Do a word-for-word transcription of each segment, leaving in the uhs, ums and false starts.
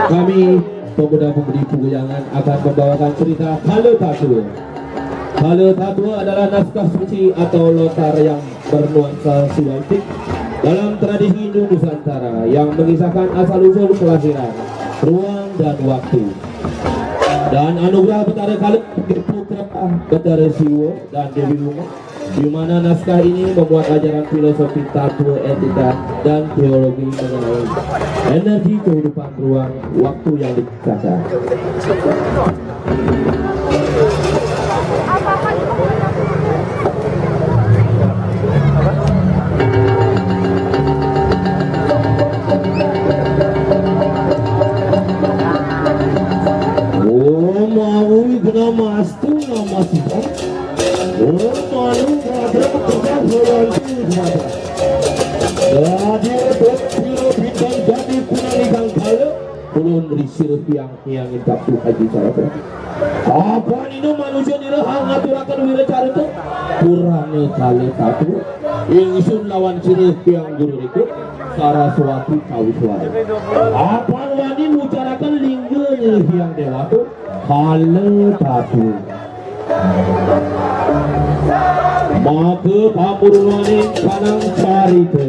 Kami, pemuda-pemudi Puguyangan, akan membawakan cerita Kala Tatua. Kala Tatua adalah naskah suci atau lontar yang bernuansa siwatik dalam tradisi Hindu Nusantara yang mengisahkan asal-usul kelahiran, ruang, dan waktu. Dan anugerah Betara Kala, Putra Betara Siwa dan Dewi Uma, di mana naskah ini memuat ajaran filosofi tatua, etika, dan teologi mengenai energi kehidupan, ruang, waktu yang diciptakan. Oh, mau kena mas tu nama sih. Oh, malu, madra, pegang, hoyan, tu, madra. Jadi, dok, piro, bintang, jadi, kunang, ikan, kala, ulun, risir, piang, piang, intak, tu, haji, salah, tu. Apa nino manusia nira hang ngaturakan wira carita? Purana kala tatua. Ingsun lawan sira piang guru riku, Saraswati Kawiswara. Apa wani mucarakan lingga nira hyang dewata? Kala tatua. Maka pamurwaning kanang carita.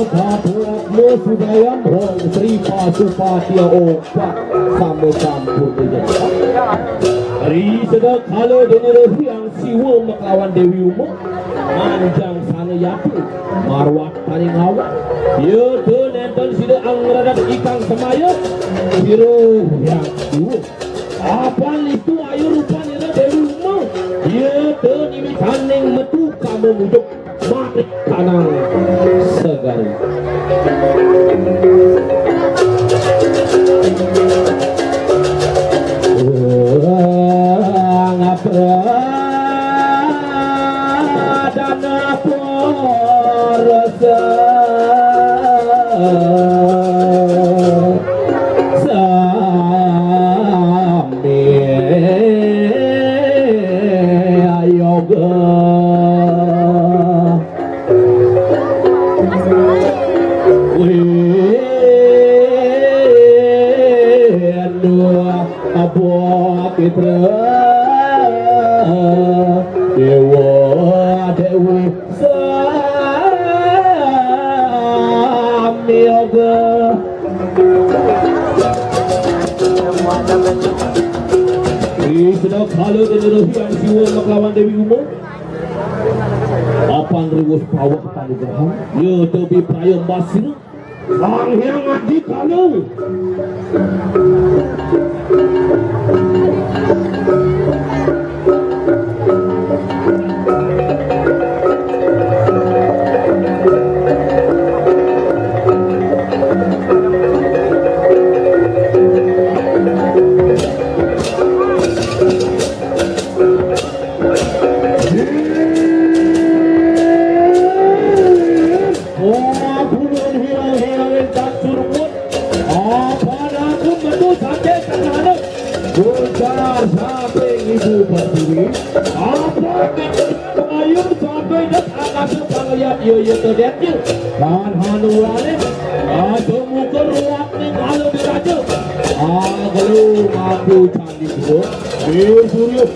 Atma Sudayam Hong Sri Pasupati Opat sama sampun dijadikan. Ri sedek kala dene Hyang Siwa makelawan Dewi Uma, manjang sana yati, marwat paning awak. Ya te nenten sida angradat ikang semaya, sira Hyang Siwa. Apan listu ayu rupanira Dewi Uma, ya te niwitaning metu kama mujug. Mati kanang segari. Ngapradana porsa. Sami ayoga. Winu Abah Pitra Dewa Dewi. Sami yoga. Ri sedek kala dene Hyang Siwa makelawan Dewi Uma. Apan riwus pawek panugrahan, ya te bipraya mbasira. Sang Hyang Adi Kala. Wah, pulun hilang-hilang tak surmut. Apa aku metu sampai ke sana? Bocah sampai ibu berdiri. Apa kata pengayun sampai ke atas pengayat yo yo tedet yo. Dan hanu wale. Ada muka ruwet ni kalau diraja. Ah, kalau aku candi gua. Eh, Surya.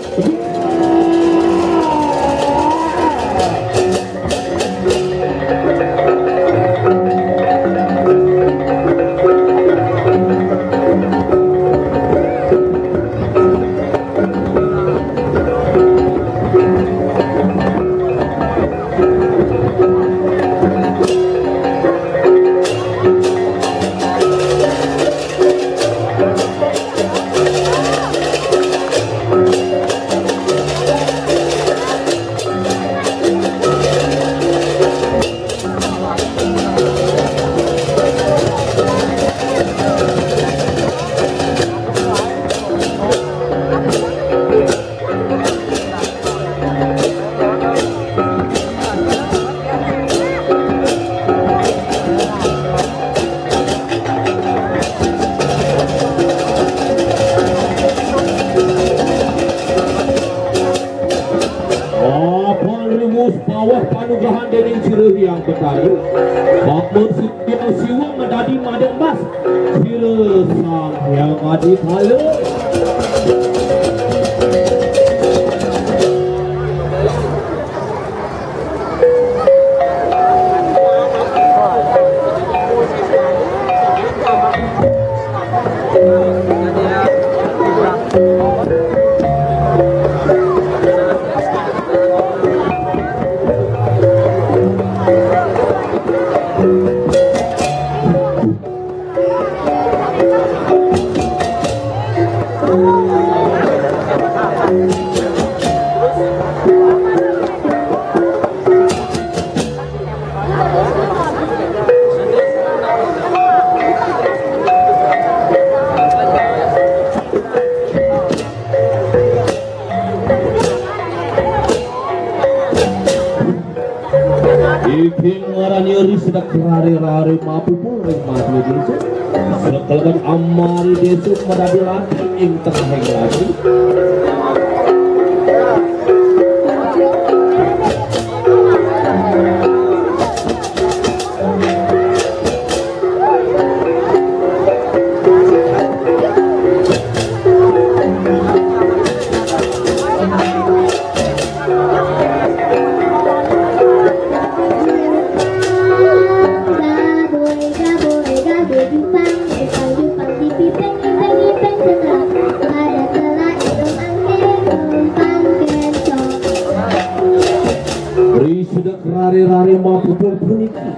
Hyang Betara, Makmur Siti Siwa madadi madan emas, sira Sang Hyang Adipala. Iki ngarani ri sedek rare-rare mapupul ring madya desa. Sekeleban amari desa madadi lati ing tengahing lati. Ri sedek rare-rare mapupul puniki.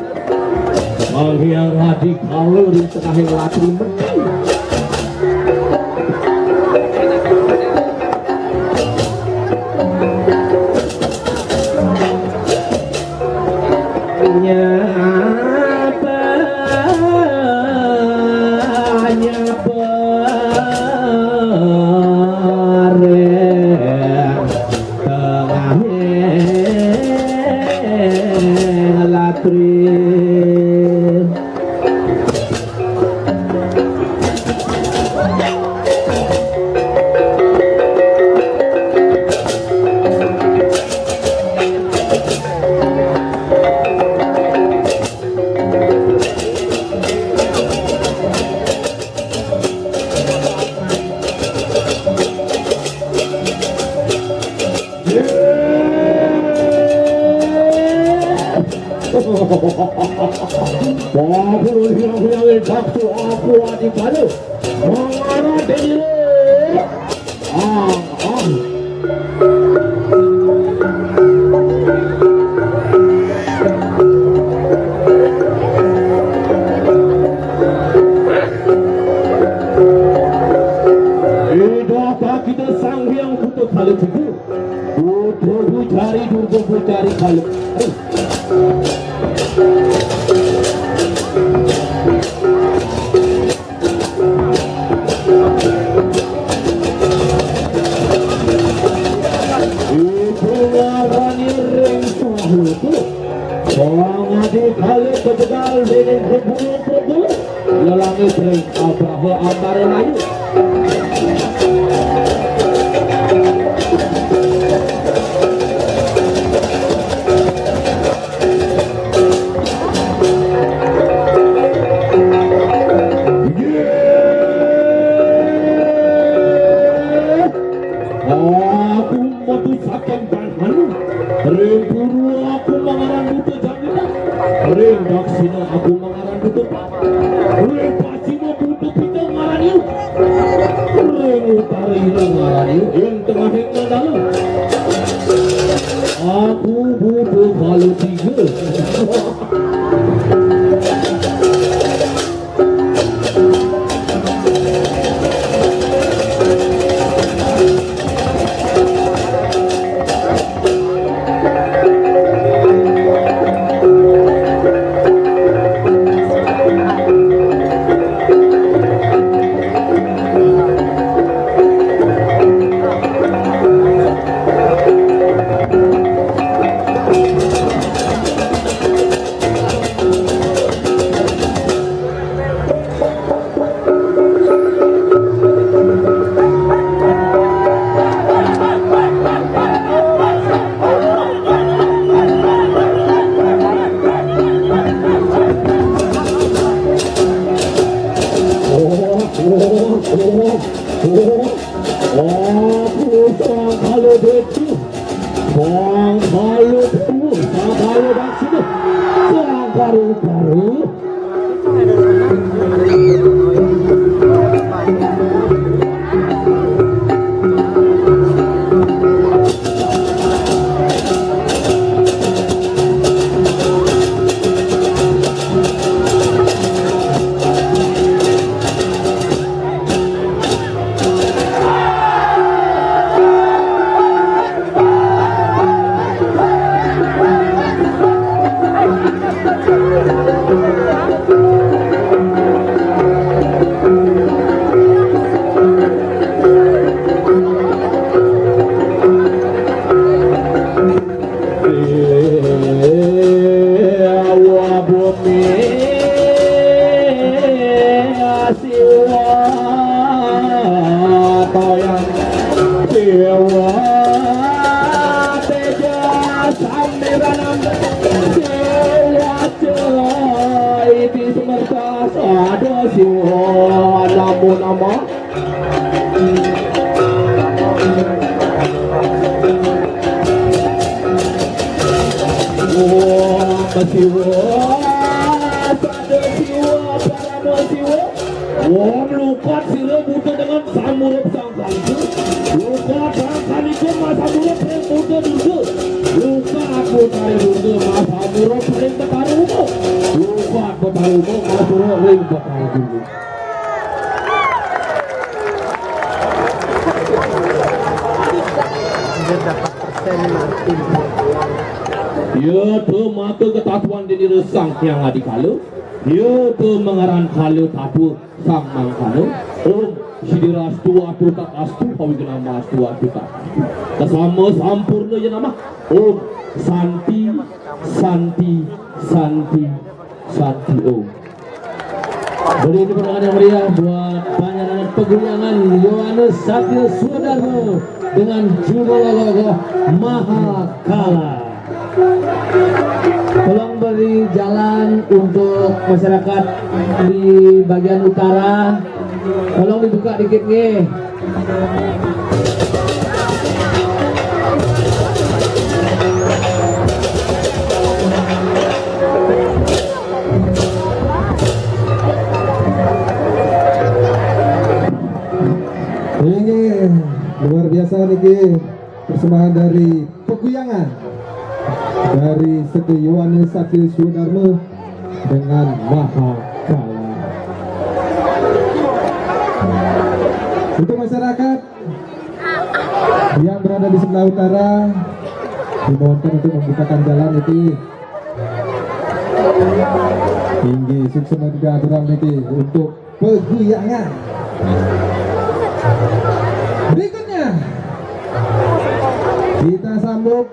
Sang Hyang Adipala ring tengahing latri medal. Nyapa, nyapa ring tengahing latri. Babu hirang-hirang daksu aku adi pada. Mangara diri. Ah, ah. Ida kita Sang Hyang Buta Kala Tiga. Buta Bucari, Durga Bucari Kala. Ibu ngarani ring suatu. Pangadi kali kejegal dening Prabu Prabu. Lelangit ring Abraha Ambara Layu. Aku metu saking Banhanu. Ring puru aku mangaran Buta Janggitan. Ring daksina aku mangaran Buta Pati. Ring pacima Buta Pita ngaran Iu. Ring utara ira ngaran Iu. Ing tengahing mandala. Aku Buta Kala Tiga. Oh, oh, oh, oh, sang kalu betu. Sang kalu betu. Sang kalu betu. Sang kalu betu. Dewa bumi, Siwa toyang, Siwa teja sambiranam, Siwa jai di semerta sada, Siwa namo namo. Om Siwa, Sada Siwa, Parama Siwa. Om lukat sira Buddha dengan samurup sangkaliku. Lukat sangkaliku masamurup ring Buddha Durga. Lukat Buddha Durga masamurup ring Betara Uma. Lukat Betara Uma masamurup ring Betara Durga. Ya, tu maka ketatuan dini resang yang adikala. Ya, tu mengaran kala tatua sang mangkana. Om Sidirastu Atutak Astu Pawignamastu Atutak. Kesama sampurna ya nama. Om Santi, Santi, Santi, Santi Om. Beri tepuk tangan yang meriah buat panjenengan peguyangan Yohanes Satya Swadarma dengan judul Mahakala. Tolong beri jalan untuk masyarakat di bagian utara. Tolong dibuka dikit, nggih. Inggih, luar biasa niki persembahan dari peguyangan dari Setia Yohanes Satya Swadarma dengan Mahakala. Untuk masyarakat yang berada di sebelah utara, dimohonkan untuk membukakan jalan itu. Inggih, suksma aturan niki untuk peguyangan. Berikutnya, kita sambut